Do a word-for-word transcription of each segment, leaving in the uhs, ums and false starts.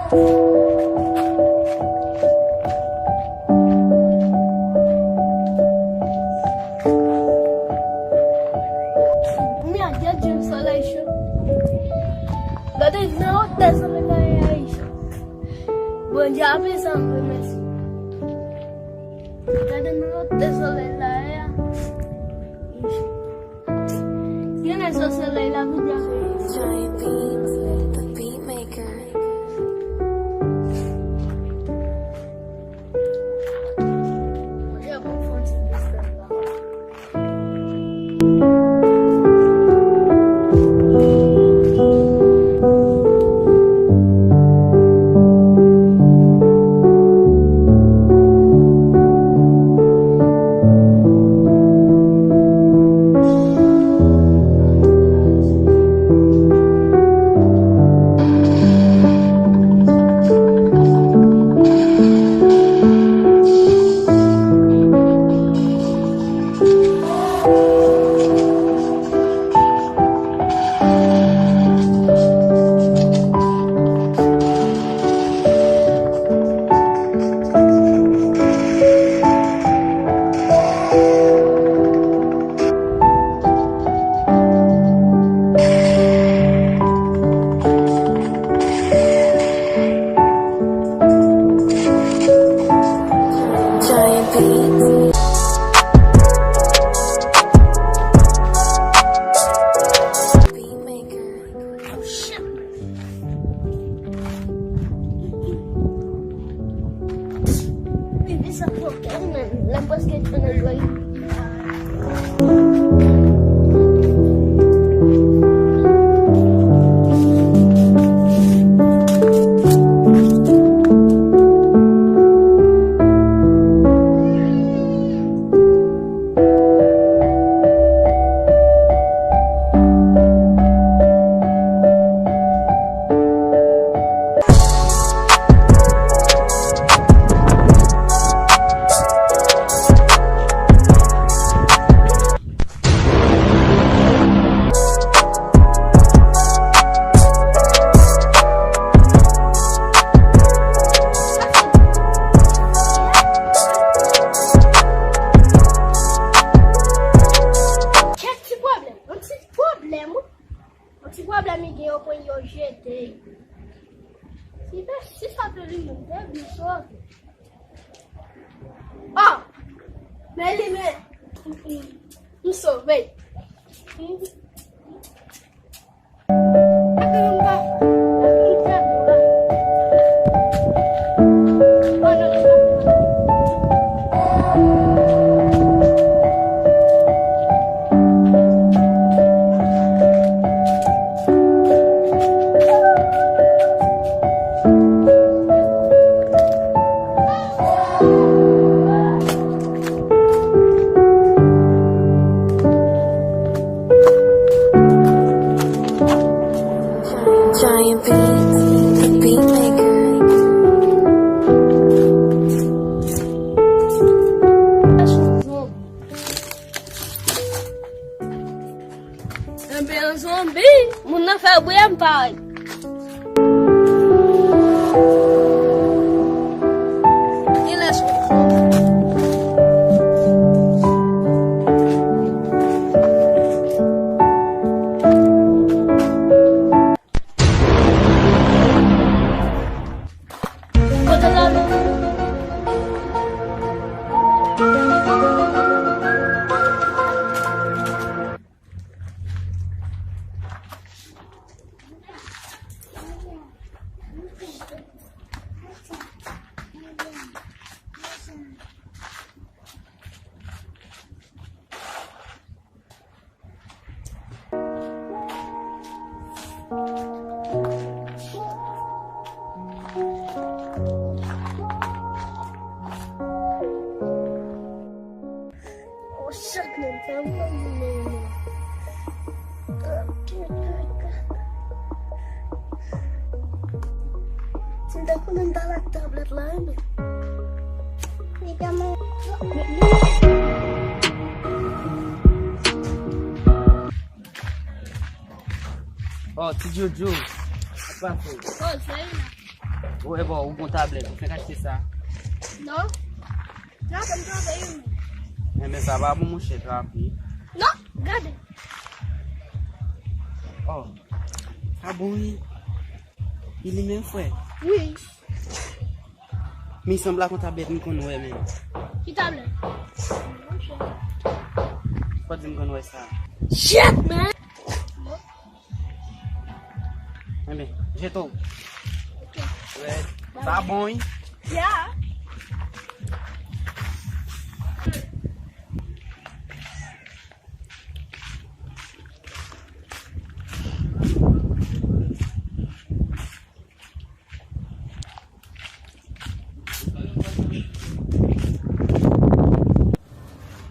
Mwen gade jan solèy cho. Gade nan wotè solèy la ye a, cho. Bondye ape sa, mwen remèsye. Gade nan wotè solèy la ye a. Genlè se solèy la vin ape. Giant Beats, the beat maker. Bondye bon fon ti distans la. Giant Beats. Beat maker. Oh, shit. Bibi sa twò bèl, menm. Lè m prèske fini jwe. Kèk ti pwoblèm, yon ti pwoblèm, wi. Yon ti pwoblèm li gen, yo pran yo jete. Si te, si sa te li menm, te byen sove. Oh! Men li men, m sove. Giant Beats, the beat maker. Enben, yon zonbi, moun nan fè bri a, m pa wè. Genlè se yon zonbi. Kote l ale? Oh, shit, man, fè yon pòz nan men mwen. Si m te konnen m t al ak tablèt la, wi, men. Oh, ti Jojo, apa fè? Oh, Zeyna. Ou e bò, ou gon tablèt, ou fèk achte sa? Non. Trape m, trape, wi. Enben, sa pa bon, monchè, trape. Non, gade. Oh, sa bon, wi. Li menm, frè? Wi. Men sanble ak yon tablèt m konn wè, menm. Ki tablèt? Fò di m konn wè sa. Shit, man! Enben, jete w. Ok. Red. Sa bon, wi. Yeah.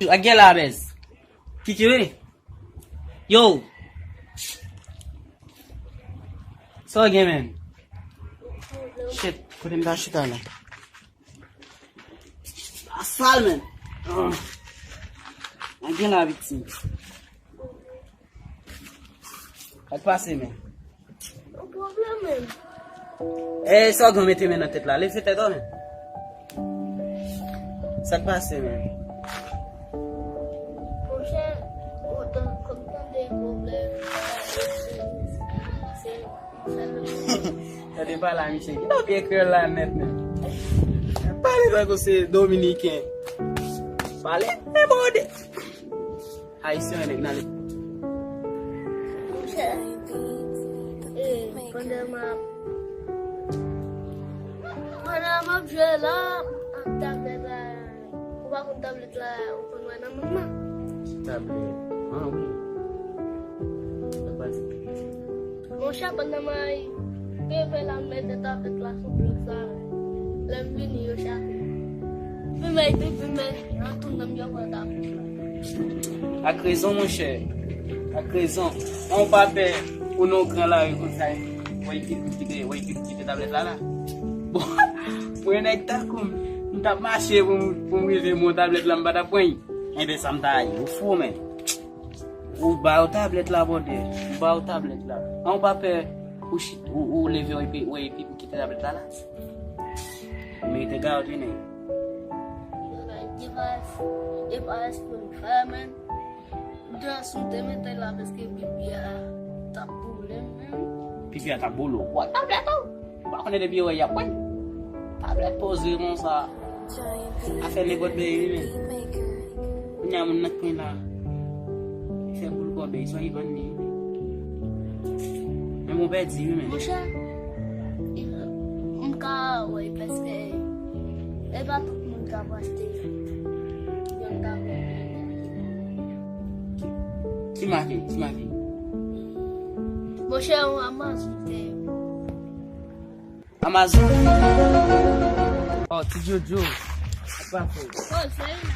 Ak gè la, bèz. Ki tire? Yo! Sa w gen, menm? Shit, kote m ta chita la? Asal, menm. Ah. Ak gè la, viktim. Sa k pase, menm? Yon pwoblèm, menm. E, sa w gen mete men nan tèt la? Leve tèt ou, menm. Sa k pase, menm? Monchè, ou tan-, kòm tande pwoblèm, se, se, se. Tande pale a misye. Ki nan pye kreyòl la nèt, menm? Pale tankou se dominiken. Pale debòde. Ayisyen, nèg nan li. Monchè, e, pandan m ap, pandan m ap jwe la, ak tablèt la, ou pa konn tablèt la, ou konn wè nan men m nan? Tablèt. Ah, wi. Sa pase? Monchè, pandan m ay, pepe la mete tablèt la sou blòk sa. Lè m vini, yo chape. Pime, epi pime, nan tou nan m yo pran tablèt la. Ak rezon, monchè. Ak rezon. An w pa pè, ou nan yon gran lari konsa, wè ekip kite, wè ekip kite tablèt la la. Bon, mwen nèg tankou m, m t ap mache pou m, pou m rive mwen tablèt la, m pa t ap pran l. Enben, sa m ta ye, ou fou, men. Ou ba yo tablèt la, bòdè. Ou ba yo tablèt la. An, ou pa pè, ou chit, ou, ou leve, wè epi, wè epi pou kite tablèt la la. Ou merite gawo, tene. Yo bay de parès, de parès pou nou fè, men. Ou te sou te mete la, paske pipi a t ap boule, men. Pipi a t ap boule w. Wè, tablèt ou. Ou pa konnen depi yo wè y ap pran. Tablèt poze konsa. Afè nenpòt bèy wi, men. Kounye a moun nan k pran la. Li fè boul kòbèy, swa li vann li. Men bon pèdi wi, men. Monchè, m ka wè prèske e pa tout moun k ap achte yon tablèt. Ki make, ki make. Monchè, yon Amazon te. Amazon. Oh, ti Jojo. Sa k pase? Oh, se li la.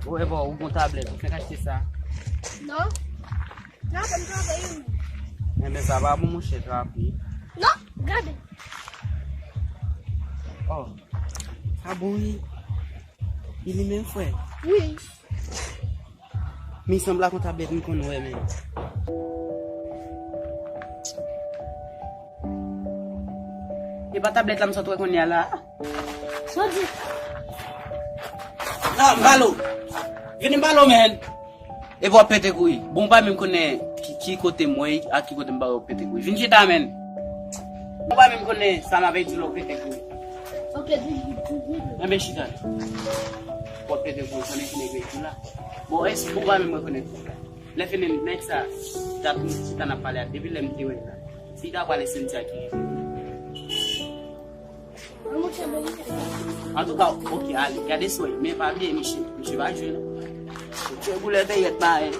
Ou e bò, ou gon tablèt, ou fèk achte sa? Non. Trape m, trape, wi. Enben, sa pa bon, monchè, trape. Non, gade. Oh, sa bon, wi. Li menm, frè? Wi. Men sanble ak yon tablèt m konn wè, men. E pa tablèt la m sot wè kounye a la. Sa w di? Non, m pale w. Vini m pale w, men. Epi w ap pete kouri. Bon, ou pa menm konnen ki, ki kote m wè ak ki kote m pa wè w pete kouri. Vin chita, men. Ou pa menm konnen sa m ap di lè w pete kouri. Ok, vin, vin, vin, vin. Enben, chita. W ap pete kouri, konnen ki nèg la la. Bon, èske ou pa menm rekonèt nèg la? Lè fini, nèg sa, t ap chita n ap pale a, depi lè m te wè l la. Si ta pale Cynthia ki rive. Antouka, ok, ale, gade soy, men pa bliye, misye, misye pa jwe, non. Misye boule peyèt, pa, eh.